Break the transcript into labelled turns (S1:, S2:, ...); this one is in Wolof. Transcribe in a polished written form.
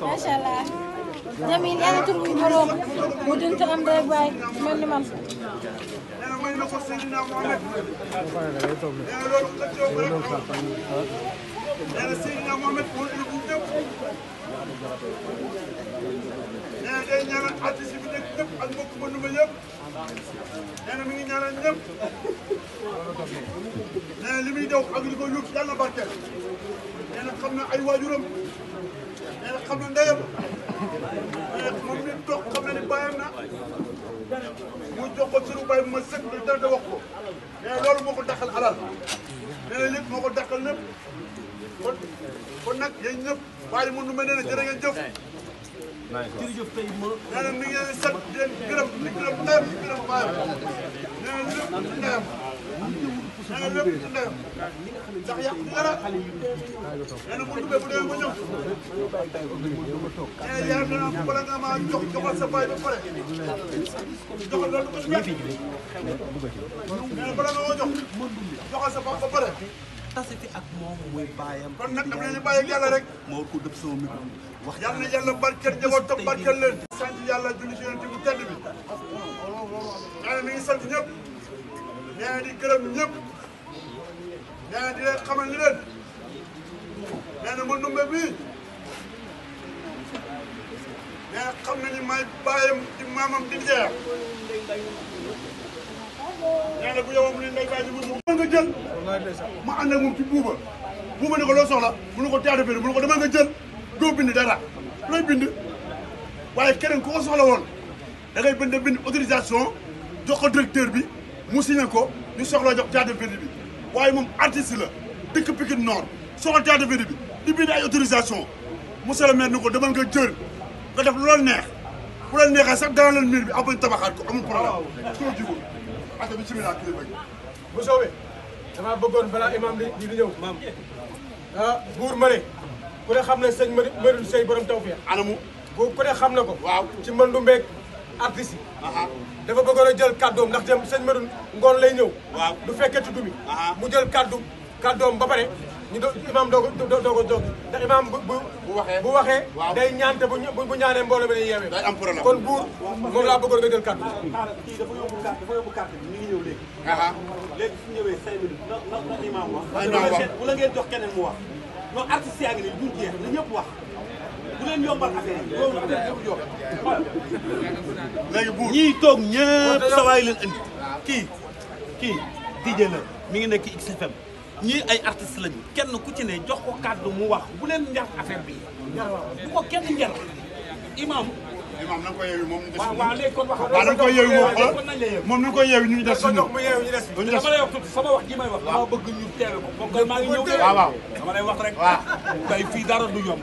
S1: Masyaallah. Jamil yaa ngi tur bi borom mu dënt am day baay mel ni man.
S2: li muy daw ak li ko yóbbu yàlla barkeel nee na xam na ay waajuram nee na xam na ndeyam moom mi toog xam na ni bàyyam na mu jox ko sunu bàyyi ma sëkk lu dara da wax ko nee na loolu moo ko dàqal alal nee na lépp moo ko dàqal lépp kon nag yéen ñëpp bàyyi mu nu mel ne jërë ngeen jëf jërëjëf tey ma nee na mi ngi leen di sant di leen gërëm di gërëm ndeyam di gërëm bàyyam nee na lépp ci ndeyam nee na lépp ci ndeyam ndax yàq dara nee na bu duggee bu demee ba ñëw nee na yaram dana bala nga ma joxal sa baay ba pare joxal loolu ko nee na bala nga ma joxal sa baay ba pare
S3: tasiti ak moom mooy baayam
S2: kon nag dama leen di bàyyi ak yàlla rek
S3: moo ko dëpp sama micro wax
S2: yàlla na yàlla barkeel njaboot tam barkeel leen sant yàlla julli ci yonent bu tedd bi nee na mi ngi sant ñëpp nee na di gërëm ñëpp nee na di leen xamal ni leen nee na ma numbe bii nee na xam na ni may baayam di maamam di jeex nee na bu yow mu ne nday bàyyi mu nga jël ma ànd ak moom ci buuba ne ko loo soxla mu ne ko théâtre bi mu ne ko dama nga jël doo bind dara looy bind waaye keneen ku ko soxla woon da ngay bind autorisation jox ko directeur bi mu signé ko ñu soxla jox théâtre bi waaye moom artiste la dëkk Pikine Nord soxla théâtre bi di bind ay autorisation monsieur le maire ni ko demal nga jël nga def lu la neex bu la neexee sax dara leen miir bi après tabaxaat ko amul problème soo jigul ak bi simila kii bëgg
S4: bu soobee dama bëggoon balaa imam di ñëw maam buur ma ne ku ne xam ne sëñ Medoune Seye borom tawfeex
S2: anamu
S4: bu ku ne xam na ko
S2: waaw
S4: ci mëndu mbeeg artiste yi dafa bëggoon a jël kàddoom ndax dem sëñ Medoune ngoon lay ñëw waaw du fekkee tudd mi mu jël kàddoom ba pare ñu imam doo ko jóg ndax imam bu waxee day ñaan te bu ñaanee mbooloo mi day yeewee
S2: day am problème
S4: kon buur moom laa bëggoon nga jël kàddu
S3: kii dafa yóbbu carte bi mi ngi ñëw léegi léegi su ñëwee 5 minutes na imam wax bu la ngeen jox keneen mu wax non artiste yaa ngi nii duñ jeex na ñëpp wax bu leen yombal affaire yi loolu affaire yi yomb
S2: léegi buur
S3: ñii toog ñëpp sa waay leen indi kii DJ la mi ngi nekk XFM ñii ay artistes lañu kenn ku ci ne jox ko kàddu mu wax bu leen njar affaire bi bu ko kenn njar imam
S2: na nga koy yeewi moom ñu des
S3: waaw léegi kon wax
S2: na nga koy yeewi moom na nga koy yeewi ñu des si ñoom
S3: dama lay wax tuuti sama wax ji may wax dama bëgg ñu teewe ko maa ngi ñëw de
S2: waaw
S3: dama lay wax rek waaw tey fii dara du yomb